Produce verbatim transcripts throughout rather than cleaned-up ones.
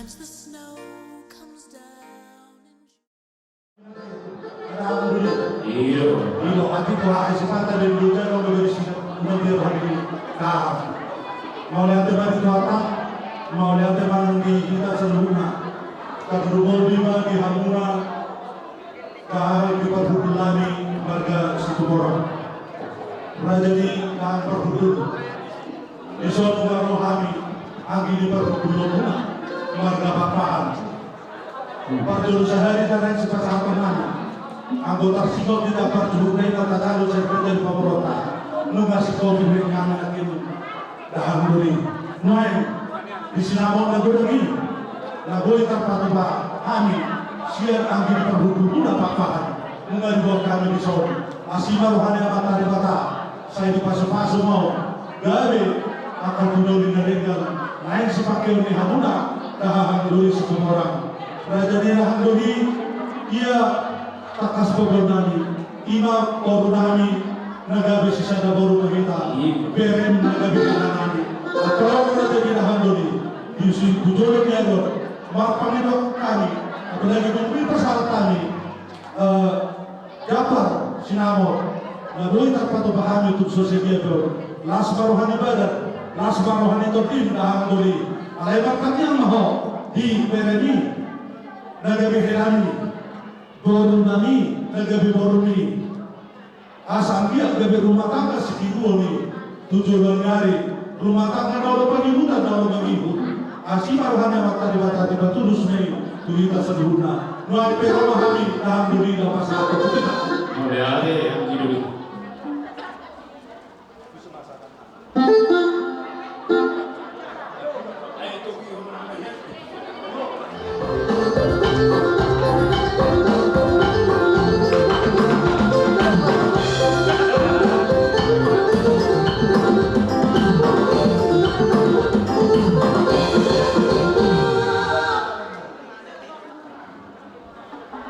As the snow comes down in June. Iya. Iya, hati tua ai sipata dan dosa lo beri sida. Nanti hari ini. Nah. Mauliate ma di Tuhanta, mauliate ma di hita saluhutna. Tarlumobi ma di hamuna. Dahahang di parhundul nami marga Situmorang. Raja ni dahahang parhundul. Dison nunga ro hami anggi ni parhundul nami marga Pakpahan. Parjolo sahali na naeng sipasahaton nami. Anggo tarsingkop di parjolo na i na tajalo sahali na di pamoruonta. Nunga singkop di hurek nami anggi. Dahahang doli. Nuaeng di sinamot na godang i na boi tarpatupa hami sian anggi ni parhundul muna Pakpahan. Nunga diboan hami dison. Asi ma roha ni Amanta Debata. Sai dipasupasu ma ho gabe angka tu doli na denggan. Naeng sipangkeon ni hamuna dahahang doli Situmorang. Raja ni dahahang doli, ia tangkas pogonnami. Ima boru nami na gabe sisada boru ma hita. Berem na gabe inang nami. Antong raja ni dahahang doli, di si tu jolo ni ari on marpangidoan hami, apalagi dung dipasahat hami, eh, Japar sinamot na boi tarpatupa hami tung so sadia pe on. Las ma roha ni badan, las ma roha ni tondi dahahang doli. Alai martangiang ma ho di berem i na gabe hela ni boru nami na gabe boru ni. Asa anggiat gabe rumah tangga sitiruon i tu joloan ni ari. Rumah tangga na olo pangihutan na olo mangihut. Asi ma roha ni Amanta Debata dipatulus ma i tu hita saluhutna. Nuaeng pe ro ma hami dahahang doli na pasahathon tu hita. Mauliate anggi doli.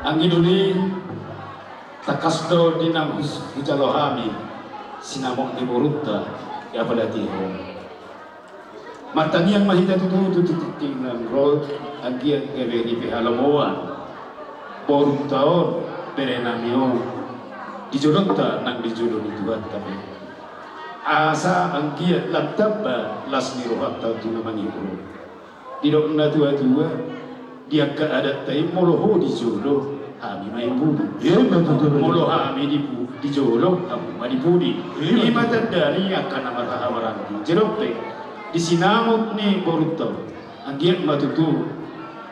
Anggi doli, tangkas do di na hus-, hujalo hami sinamot ni borunta, ia pada tiho. Martangiang ma hita tutu tu tingki na ro, anggiat gabe dipehalomoan borunta on, bere nami on, di jolonta nang di jolo ni Tuhanta be. Asa anggiat lam tamba las ni rohanta tu na mangihut. Didok na tua-tua, di angka adatta i molo ho di jolo, hami ma i pudi. Iya, betul, betul. Molo hami di pu-, di jolo, hamu ma di pudi. Iya, betul. Ima tanda ni angka na marhaha maranggi. Jadi pe, di sinamot ni borunta on, anggiat ma tutu,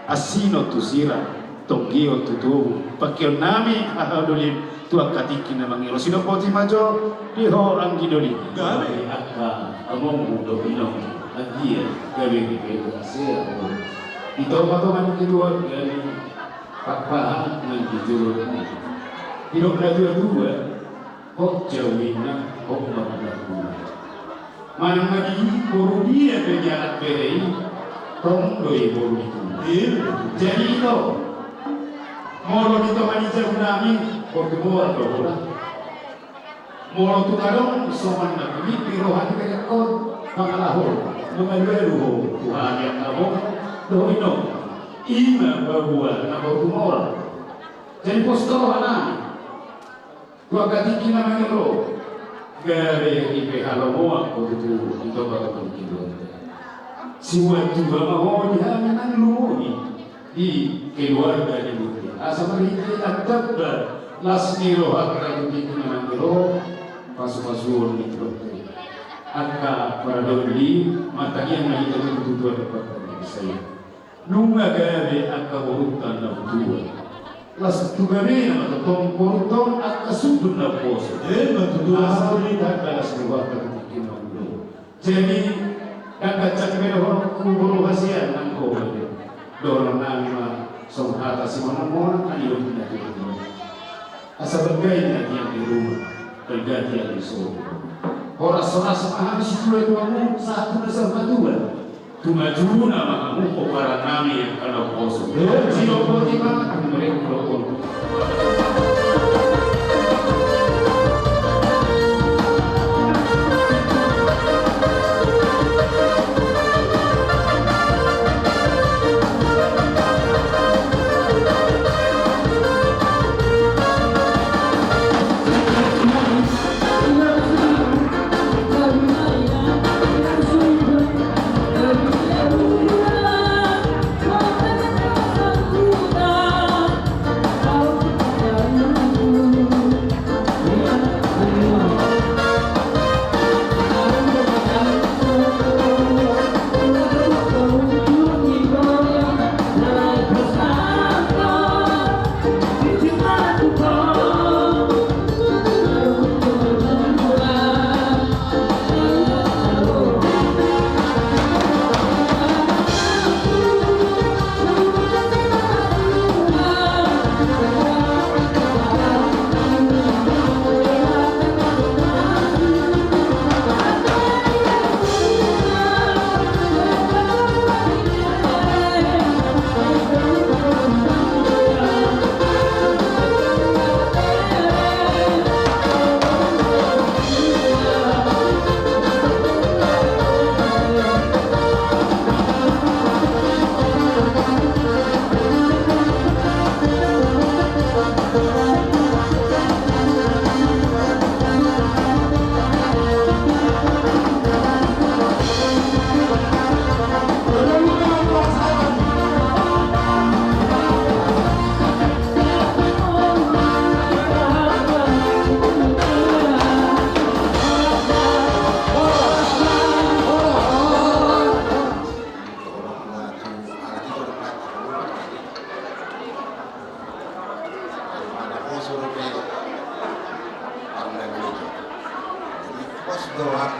asi on tu sira, tonggi on tu tobu, pangkeon nami haha doli tu angka tingki na mangihut. Sidok boti ma jo di ho anggi doli. Gabe angka amongmu dohot inongmu, anggiat gabe dipasea ho di tonga-tonga ni keluarga ni Pakpahan nang di jolo ni. Didok na tua-tua, hot jabu ninna, hot ma pangkatna. Manang na di boru dia pe dialap bere i, tong do i boru ni tubu. Jadi ito, molo di tonga ni jabu nami, boru tu boru do bola. Molo tung adong soman na pingit di roha ni bere on, mangalahon, mangalualu ho, tu hami angka among dohot inong. Ima paboa na boru tu boru. Jadi pos do roha nami. Tu angka tingki na mangihut, gabe dipehalomoan ho tutu di tonga-tonga ni keluarga. Sibuat tua ma ho di hami nang lumobi di keluarga ni bontean. Asa marhite antamba las ni rohanta tu tingki na mangihut, pasu-pasuon ni Tuhanta. Angka paradaon i, martangiang ma hita tutu tu Tuhanta. Nunga gabe angka borunta na hutua. Las tu gabena ma tongtong borunta on angka sundut na umposo. Ima tutu. Asa marhite las ni rohanta tu tingki na mangihut. Jadi, ndang gancang be dohononku boru hasian nang ho gabe. Dohonon nami ma songon hata simonang-monang na nidok ni natuatua. Asa bangga i na tiang di ruma, bangga tiang di soru. Horas-horas ma hami situa-tuamu sahat tu na saur matua. Tumajuna ma hamu pomparan nami angka na umposo. Sidok boti ma, tumurek dohot.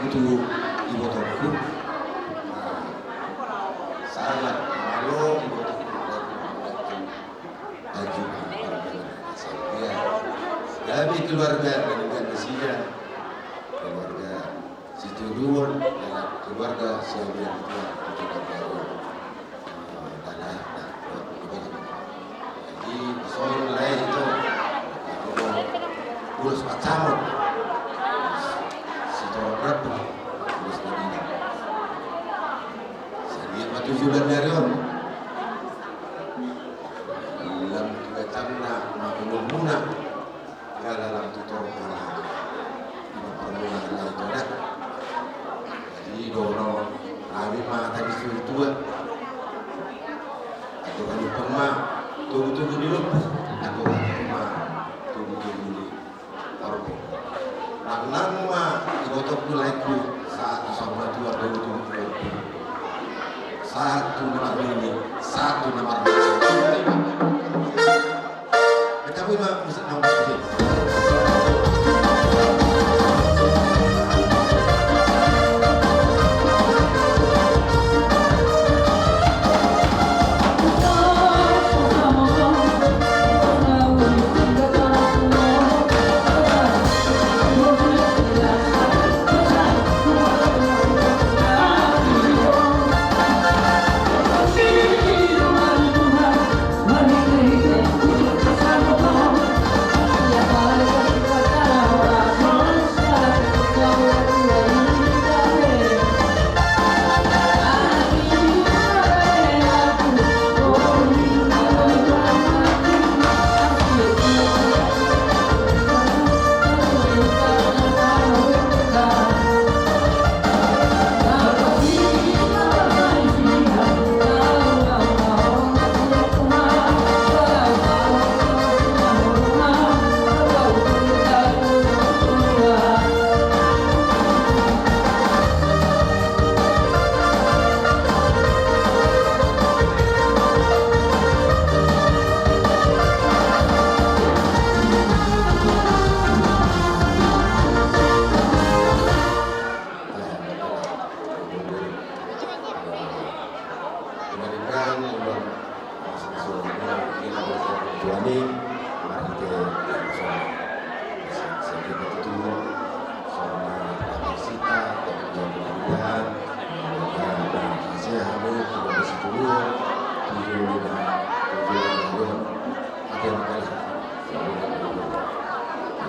Itu ibotongku. Sangat malo ibotongku. Ajuba, Sadia. Kami keluarga meninggal di sini. Keluarga Situruon, keluarga Sadia. Jadi, soal lain itu, ulos pacamun. Sitorop rabu, ulos tadi. Sadia matujulan dari on. Lam tu kacangna, makulung-muna. Gala lam tu torop na. Ina parmuna na itu ada. Jadi, dono, kami ma tadi suruh tua. Aturan pema, tugu-tugu di lupa. Aturan pema, tugu-tugu di lupa. Nang-nang ma, ibotongku laengku, sahat tu saur matua, tugu-tugu di lupa. Sahat tu na marnini, sahat tu na marnini. Bacamu ima musik naung musik.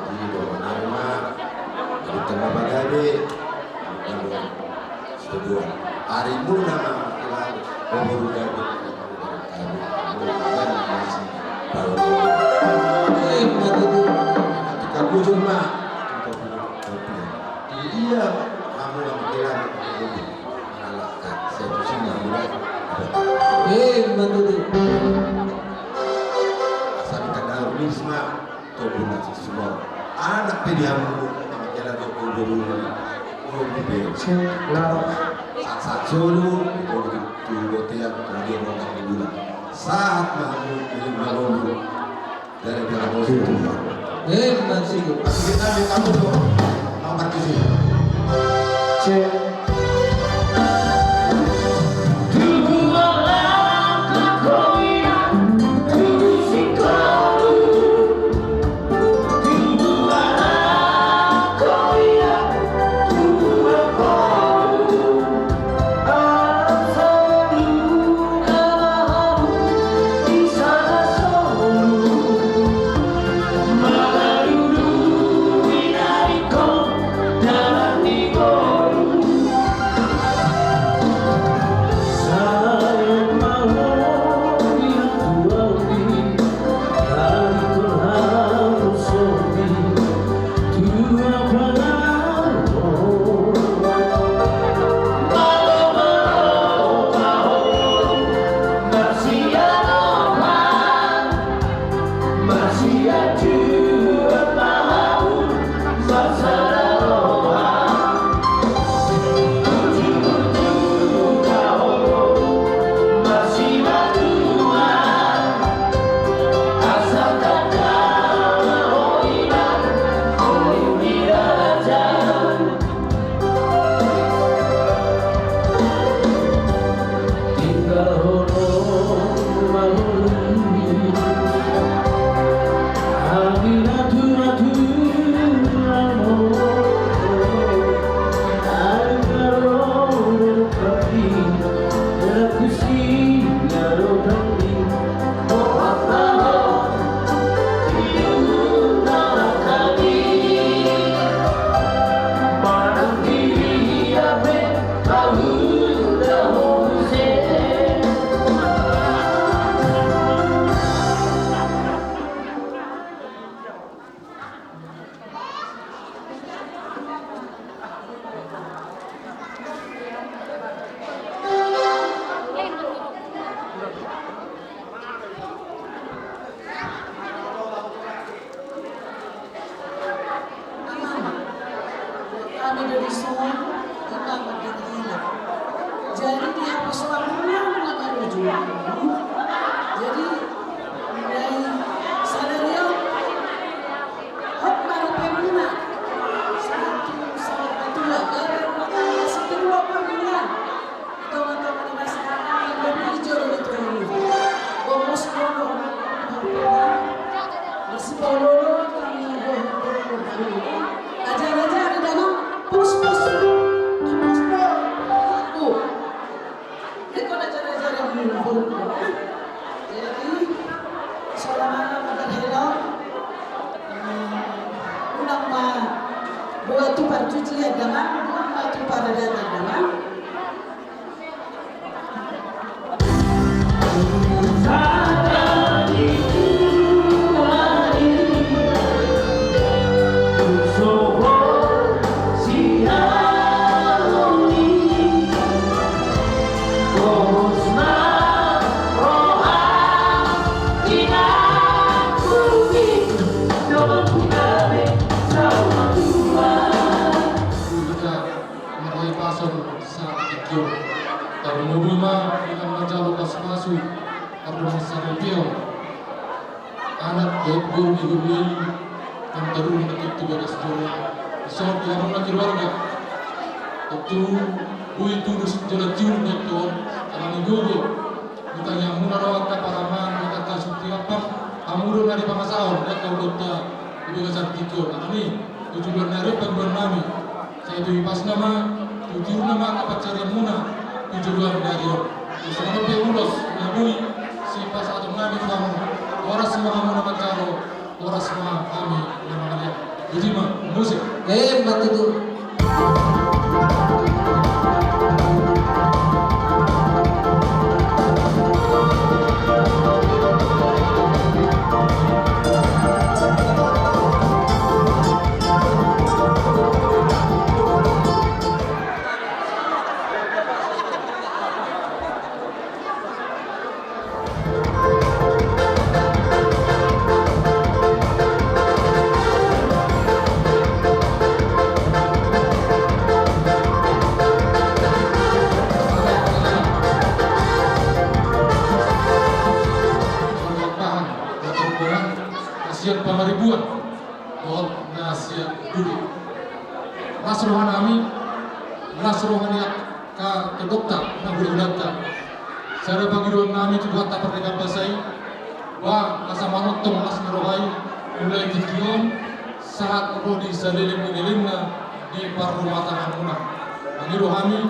Jadi, dohononnami ma, jadi tamba pagabe, jadi setujuan. Arimuna ma, kelar, umur gabe, gabe, umur gabe, masih tahu. Eh, mati tu. Nanti kau bujur ma. Iya, kamu yang kelar, umur. Alah, saya pusing, ya, mulai. Eh, mati tu. Asal kita tahu, Risma. Topuna si Sumor. Anak pe di hamu, anak jala do kubur. Kubur pe. Sat, sat solu, kubur tu botea, kubur di mondang di bulan. Sahat ma hamu, milik malolu. Dari dalam musik. Eh, masih. Kita di kamu tuh. Nomor tujuh. Cek. Pasu-pasu, pardongan saropion. Anak dohot boru ni guru i, tantu dung na tontu bagas joro. Isor di amang na keluarga. Tontu boi tulus jala jujur dohot on, alani gogo. Di tangiangmuna do angka paraman, angka sutiapan, hamu do na dipangasahon angka ulaonta di bagasan tingki on. Alani tu joloan ni ari on pangidoan nami. Sai tu hipasna ma, tu tiruna ma angka pansarianmuna tu joloan ni ari on. Songon on pe ulos na boi sipasahaton nami tu hamu. Horas ma hamu na manjalo, horas ma hami na mangalean. Botima, musik. Emma tutu. Siap pangaribuan. Dohot na sian duri. Las roha nami, las roha ni angka tondongta na hulahulanta. Sada pangidoan nami tu Tuhanta Pardenggan Basa i, ba asa manongtong las ni roha i, mulai tingki on sahat ro di saleleng ni lelengna di parrumatanggaanmuna. Mangido hami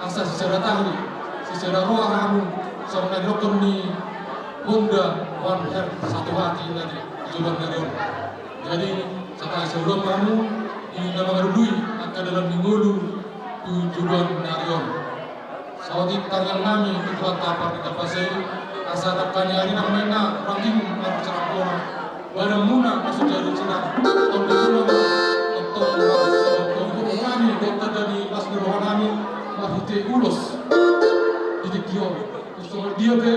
asa sisada tanggi, sisada roha hamu, songon na nidokkon ni Honda One Heart, satu hati na di joloan ni ari on. Jadi, sahat saulon ma hamu di na mangalului angka dalan ni ngolu tu joloan ni ari on. Saotik tangiang nami tu Tuhanta Pardenggan Basa i, asa dangka ni ari na maena rangging marcarambona. Badanmuna na so jadi sinang, tondimuna ma tongtong marsidohot. Tongtong nami dohot tanda ni las ni roha nami marhite ulos di tingki on. Songon dia pe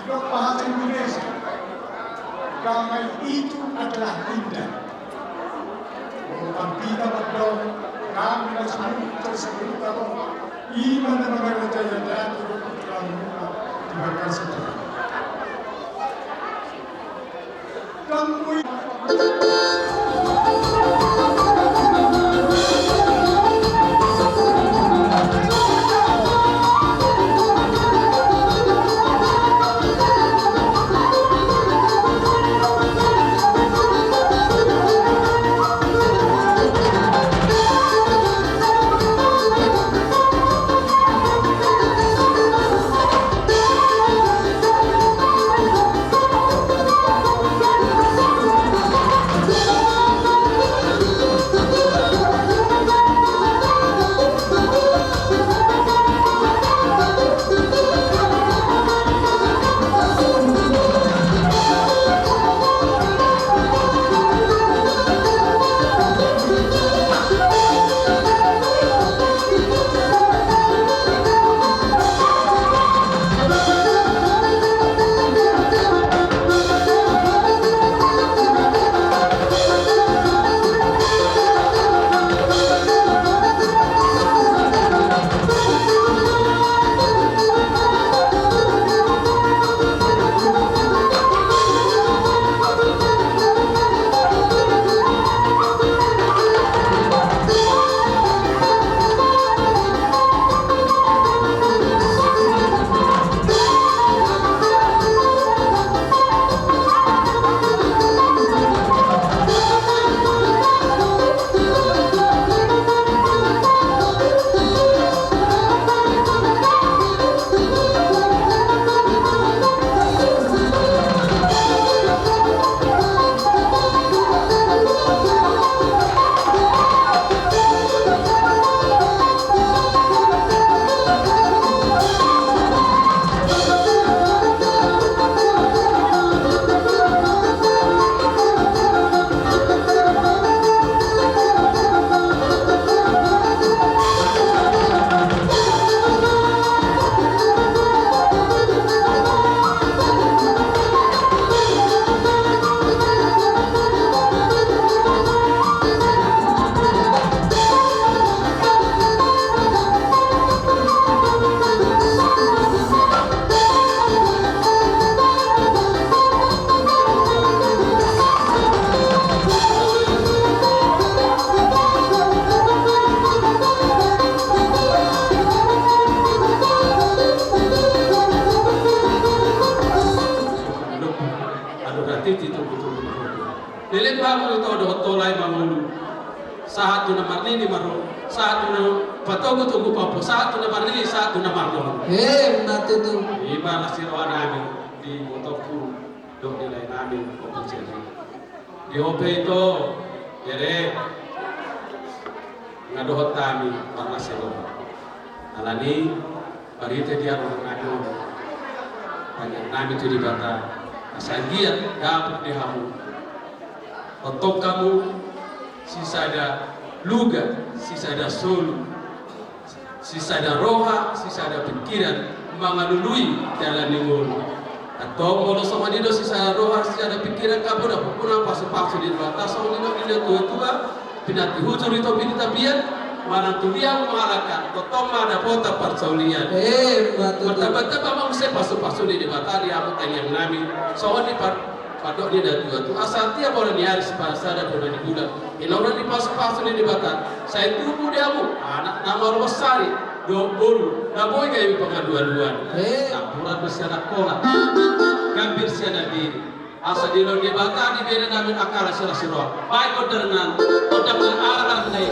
Dok bahasa Indonesia, damai itu adalah indah. Molo hita mandok, damai na sumurut, sumurut, ima na mangarajai ate, di bagasan Tuhan. Leleng ma molo tau dohot tolai mangolu. Sahat tu na marnini marro, sahat tu na patogu-togu pampo, sahat tu na marnini, sahat tu na marnono. Emma tutu. Ima na siroha nami di ibotongku dohot di lae nami, Ompu Jerry. Di ho pe ito, Jerry. Nga dohot hami marlas ni roha. Alani, marhite di adopan nami on, tangiang nami tu Debata, asa anggiat dapot di hamu, tongtong hamu sisada luga, sisada solu, sisada roha, sisada pingkiran, mangalului dalan ni ngolu. Antong molo songon i do sisada roha, sisada pingkiran, hamu dapot hamu pasu-pasu ni Debata, songon i do di na tua-tua, pinanti hujur di topi ni tapian, manang tu dia hamu mangalangka, tongtong ma dapotan parsaulian. Emma tutu. Martamba-tamba ma muse pasu-pasu ni Debata di hamu tangiang nami. Songon i pa-, pandok ni na tua-tua, asa tiap bona ni ari sipasada bona ni bulan, hinorhon ni pasu-pasu ni Debata, sai tubu di hamu anak na marboas sari dohot boru na boi gabe pangalualuan. Eh. Tampuran do sian Angkola, gambir sian Nandiri. Asa dilehon Debata, dibere nami angka las ni roha. Baen gondang na, gondang na aranna i.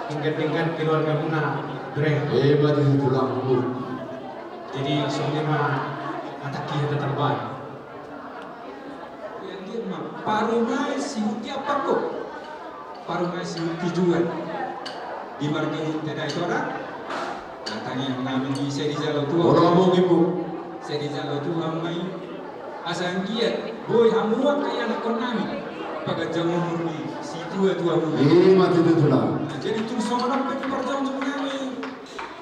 Denggan-denggan keluargamuna, Bre. Hebat itu, Tulang. Jadi songon i ma hatangki, hata tambahan. Parumaen si Huti ampang ho. Parumaen si Huti juan. Di marga Huti da i, tora. Tangiang nami i sai dijalo Tuhan. Ora mungkin, Bu. Sai dijalo Tuhan ma i. Asa anggiat boi hamu angka ianakkon nami, paganjang umur ni situa-tuamuna. Ima tutu, Tulang. Jadi tung songon on pe parjongjong nami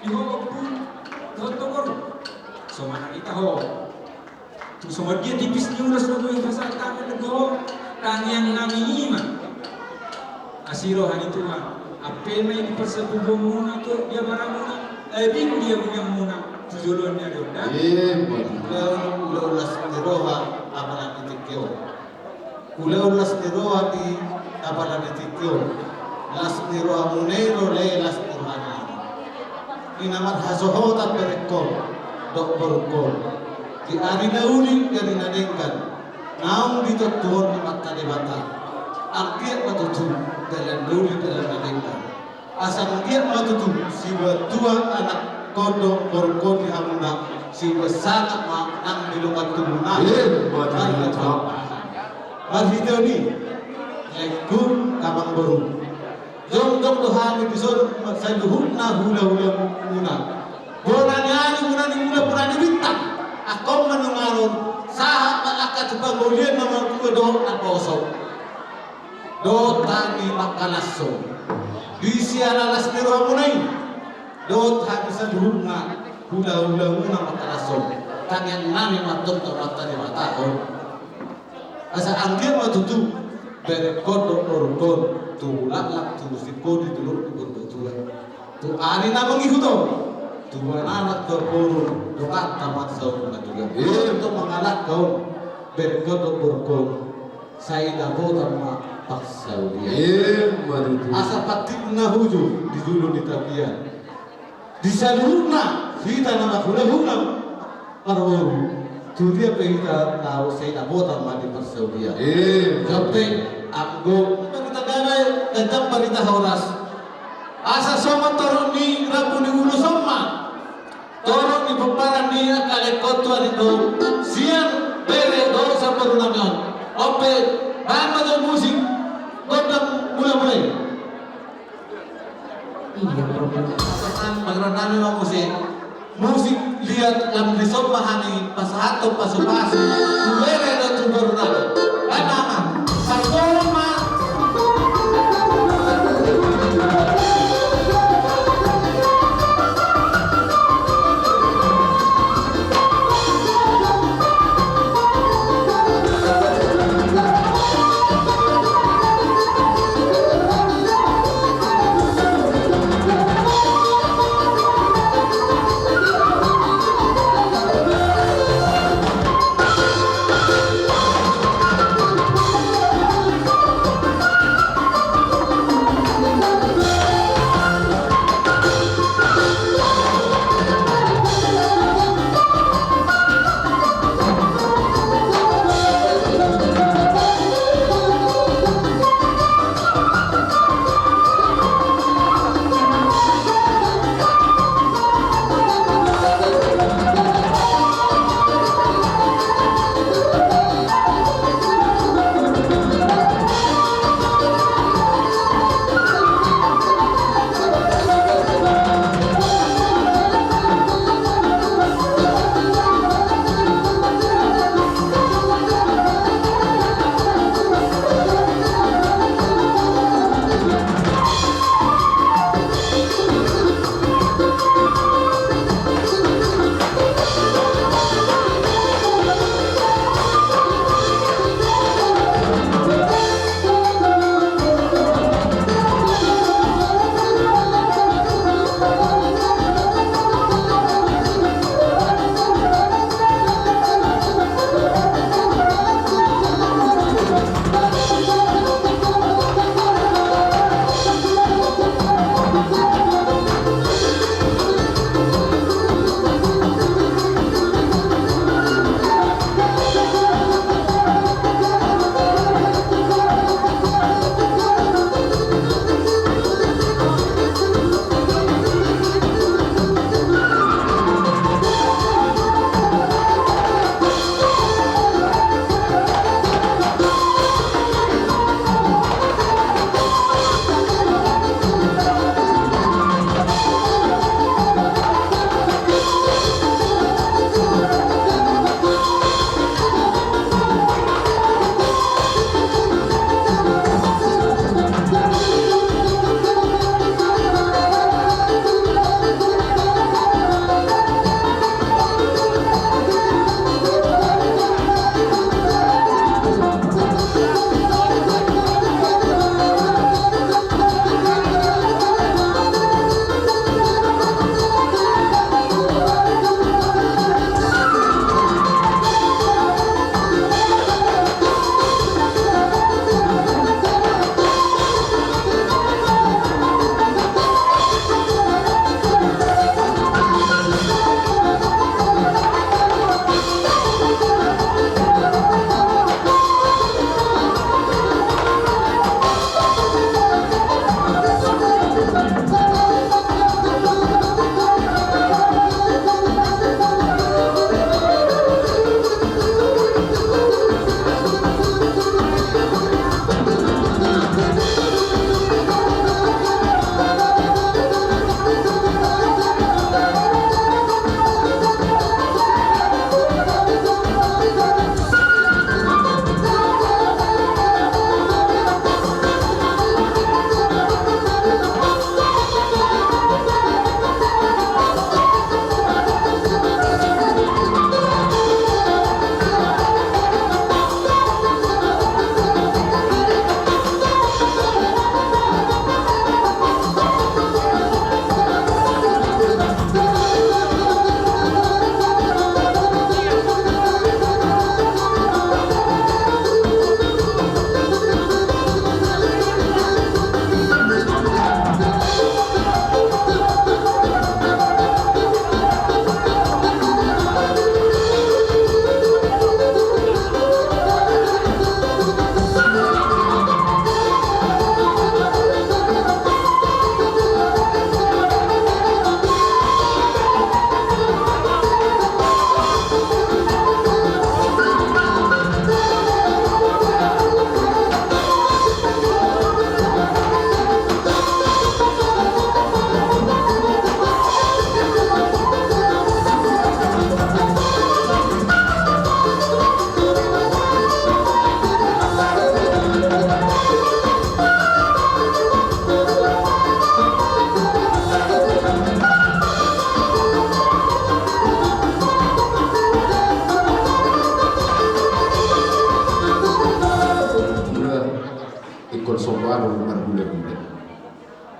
di ho, Ompu, dohot ho boru. Songon i ma tahe. Tung songon dia tipis ni ulos na boi hupasahat hami tu ho, tangiang nami i ma, asi roha ni Tuhan, ampe ma i di parsapuonmuna tu di abaramuna, abing di abinganmuna tu joloan ni ari on da. Ulaon las ni roha apala di tingki on. Ulaon las ni roha di apala di tingki on. Las ni rohamuna i do, ale, las ni roha nami. I na marhasohotan berengkon dohot borungkon di ari na uli, di ari na denggan, naung ditontuhon ni Amanta Debata. Anggiat ma tutu dalan na uli, dalan na denggan. Asa anggiat ma tutu sibatua anakkon dohot borungkon di hamuna, sibaen sangap ma nang di dongan tubuna. Ima tutu. Marhite on i, laengku, amangboru, jongjong do hami dison saluhutna hula-hulamuna. Bona ni ari, bona ni mula, bona ni bintang. Angka on ma nunga ro, sahat ma angka tu pangolian na martua dohot na poso. Dohot hami mangkalashon di siala las ni rohamuna i. Dohot hami saluhutna hula-hulamuna mangkalashon. Tangiang nami ma antong tu Amanta Debata on. Asa anggiat ma tutu berengkon dohot borungkon, tu Bulak, tu Singkodi, tu Lok, tu Purbatua, tu ari na mangihut on, tu anak, tu boru, dongan, tu parsaulian na tulang. Ima tutu, mangalangka on berengkon dohot borungkon, sai dapotan ma parsaulian. Ima tutu. Asa pantik na hujur di julu ni tapian. Di saluhutna hita na marhula-hula, marboru, tu dia pe hita laho, sai dapotan ma di parsaulian. Ima. Jolo pe, anggo barita damai, ganjang barita horas. Asa songon torop ni rambu ni ulos on ma torop ni pomparan ni angka laengkon tu ari on, sian bere dohot sian boru nami on. On pe, baen ma jo musik gondang mula-mula i. Iya, Bro. Pasaran bageran nami ma muse. Musik liat, lam dison ma hami pasahathon pasu-pasu tu bere dohot tu boru nami. Baen ma, Amang. Parjolo ma.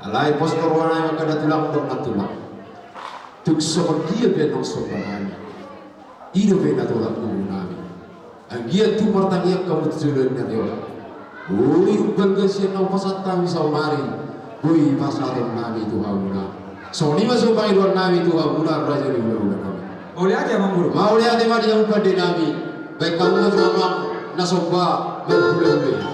Alai pos do roha nami mangkada tulang, dok na tulang. Tung songon dia pe naung somba nami, i dope na tolap tubu nami. Anggiat tung martangiang hamu tu joloan ni ari on. Boi umbalga sian na hupasahat hami saonari, boi pasahaton nami tu hamuna. Songon i ma so pangidoan nami tu hamuna raja ni hulahula nami. Mauliate ma, Amangboru. Mauliate ma di hamu pande nami. Baen hamu ma tu amang na somba marhulahula.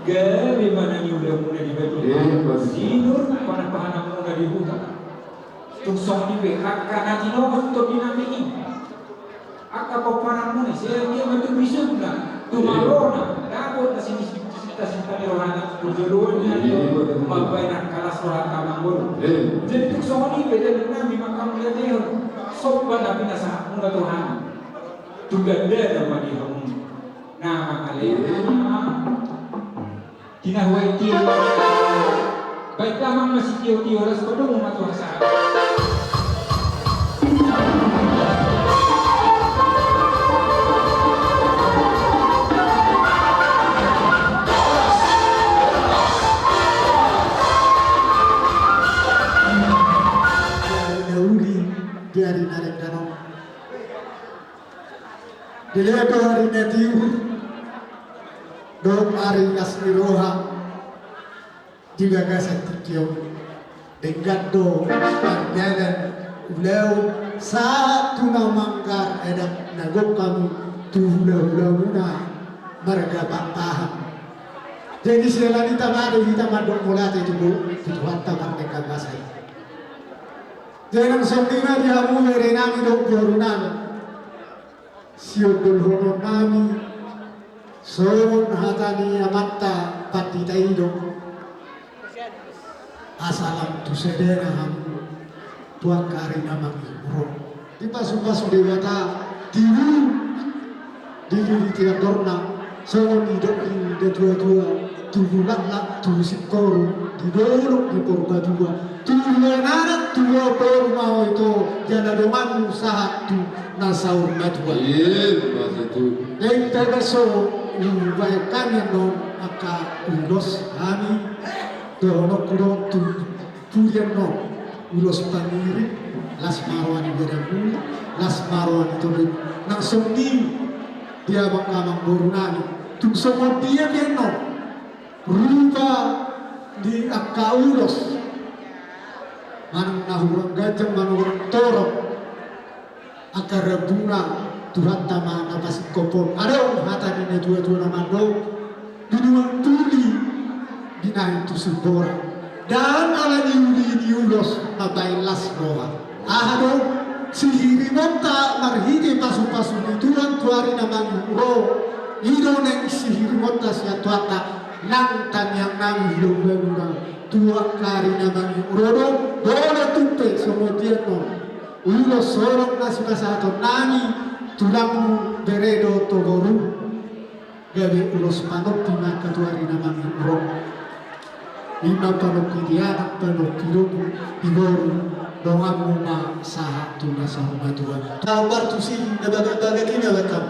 Gabe ma na niulamuna di batu. Eh, pasti. Sinur panampahananmuna di huta. Tung songon i pe angka na tinogot tondinami i, angka pomparanmuna i, sai anggiat ma tu bisukna, tu malona, dapot na sinisita-sinta ni rohana, parjolo ni ari on, mambaen angka las rohanta, Amangboru. Jadi tung songon i pe dalan nami mangkamauliatehon somba na pinasahatmuna tu hami. Tung dandana ma di hamu na mangalean. Tinahuai tio. Baik, damang ma sitio-tio, las padomu ma tu hasahatan. Dari na uli, dari na denggan on. Dilehon do ari na tiur dohot ari las ni roha di bagasan tingki on. Denggan do mardalan ulaon sahat tu na manggar adat na gok hamu tu hulahulamuna marga Pakpahan. Jadi siala ni i tama do hita mandok mauliate tu Tuhanta pardenggan basa i. Jadi nang songon i ma di hamu berenami dohot borunami. Siondolhononnami songon hata ni amanta pandita i do: Asa lam tu sadana hamu, tu angka ari na mangihut ro. Dipasupasu Debata, tibu dililiti andorna, songon nidok ni natuatua, tubu laklak tubu singkoru, di dolok di Purbatua, tubu anak tubu boru ma ho ito, jala donganmu sahat tu na saur matua. Ima tutu. Naeng tabaso, ubahen hami annon angka ulos hami, dohononku do tu pudi annon, ulos pangiring, las ma roha ni badanmu, las ma roha ni tondimuna, nang songon i di amang amang boru nami. Tung songon dia pe annon rupa ni angka ulos, manang na hurang ganjang manang hurang torop, angka rambuna Tuhanta ma na pasingkophon. Adong hata ni natuatua na mandok, di nuaeng tuli binahen tu simbora. Ndang ala ni uli ni ulos mambahen las roha. Aha do? Sihirimonta marhite pasupasu ni Tuhan tu ari na mangihut ro, i do naeng sihirimonta sian Tuhanta, nang tangiang nami di lomo muna tu angka ari na mangihut ro do. Molo tung pe songon dia annon ulos holong na sipasahaton nami, tulangmu bere dohot boru, gabe ulos panompi ma angka tu ari na mangihut ro. Ima panompi di anak, panompi domu, di boru, donganmu ma sahat tu na saur matua. Tabar tusi na bagak-bagak i na batam.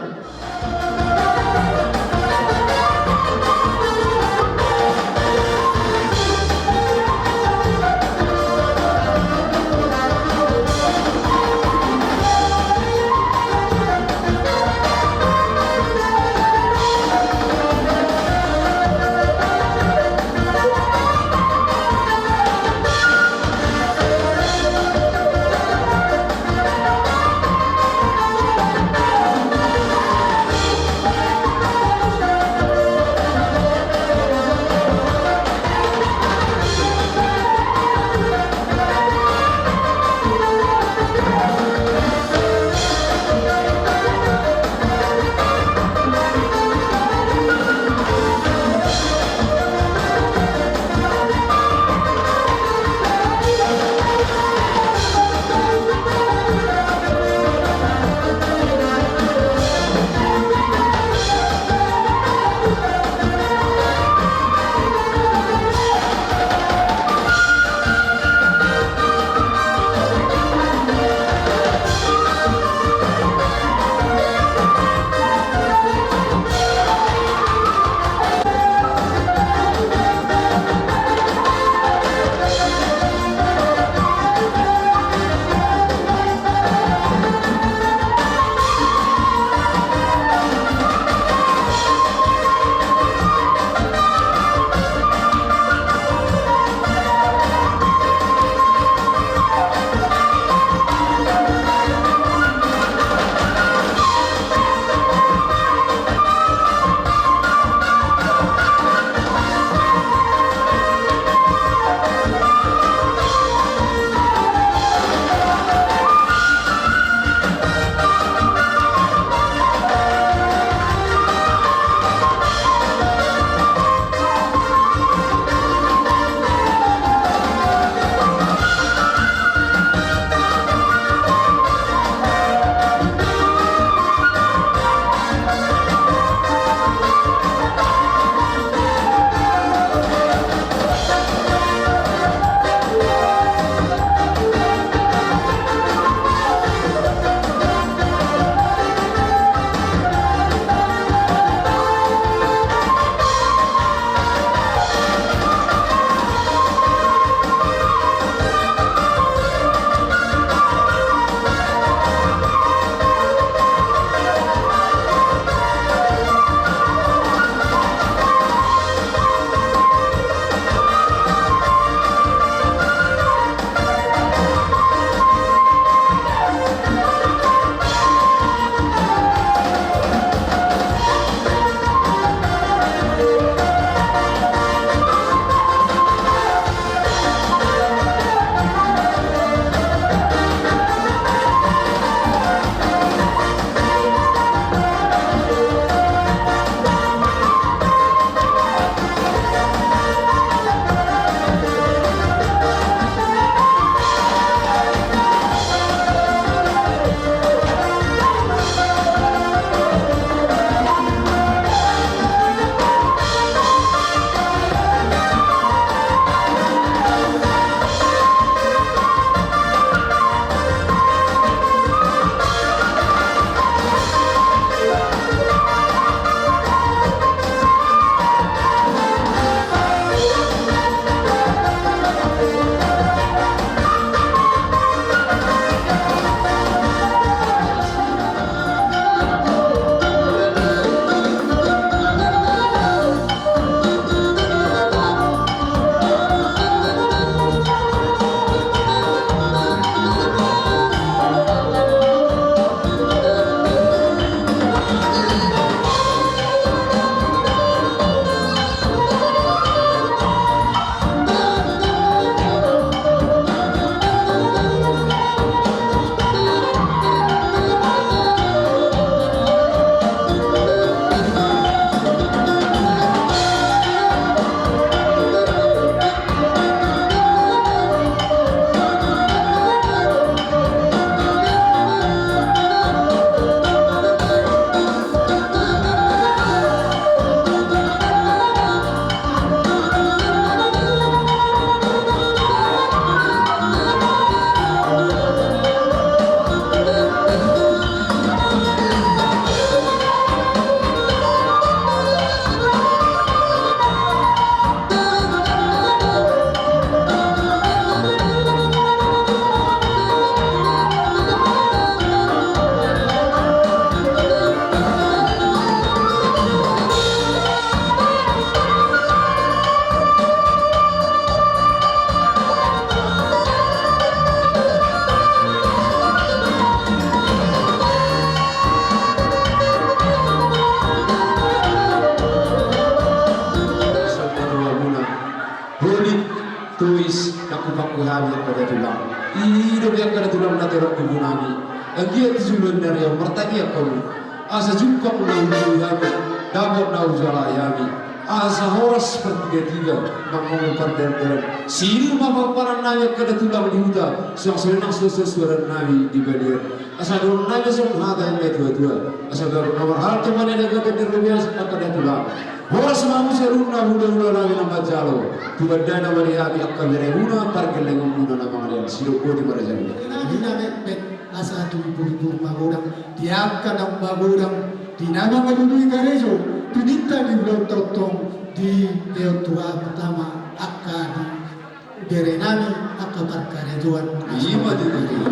Di angka na tulang na torop di ibunami, anggiat di joloan ni ari on martangiang hamu, asa jumpang na hujui hami, dapot na hujalahi hami, asa horas partigatiga mangolu pardalandalan. Sidung ma pamparan nami angka na tulang di huta, suang sonang suara nami di balian. Asa dohonon nami songon hata ni na tuatua, asa baru na marhalto ma na gabe di robean angka na tulang. Horas ma hamu saluhutna hulahula nami na manjalo. Tu bandana ma di hami angka beremuna, pargellengonmuna na mangalean, sidok boti ma raja. Nami na metmet, asa tu iburibur magodang, di angka na magodang, di na mangalului karejo, di ninta di ulaon tongtong, di leon tua pertama, angka di bere nami angka parkarejoan. Ima tutu.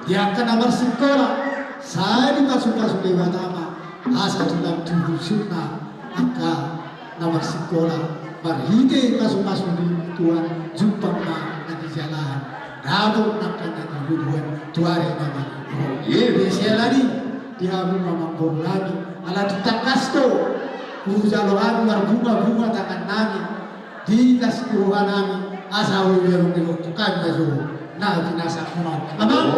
Di angka na marsikola, sai dipasupasu Debata ma, asa tulang tu husutna angka na marsikola, marhite pasupasu ni Tuhan, jumpang ma na di jalahan, dapot angka na di luluan, tu ari na mangihut. Ima. Di siala ni, di hamu ma amangboru nami, ala tu tangkas do hujalo hami marbunga-bunga tangan nami, di las ni roha nami, asa olo ia mangilok tu hami na jo na pinasahat on. Amang.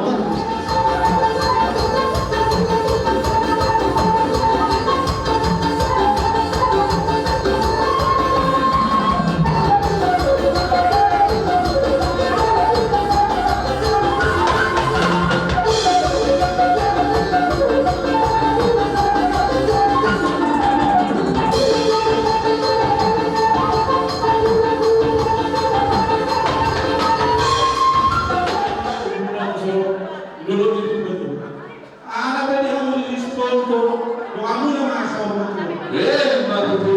Ala pe di hamu di Lisbon do, do hamu na masa umat do. Emma tutu.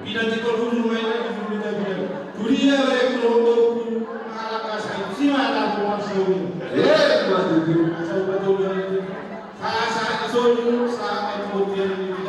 Pinantikhon hujur ma i di hujur ni tapian. Tudia baen tu lomboku, ala ka sai si ma ala ko masa umat. Emma tutu. Asa umat do. Sa, sa, so, sa, sa,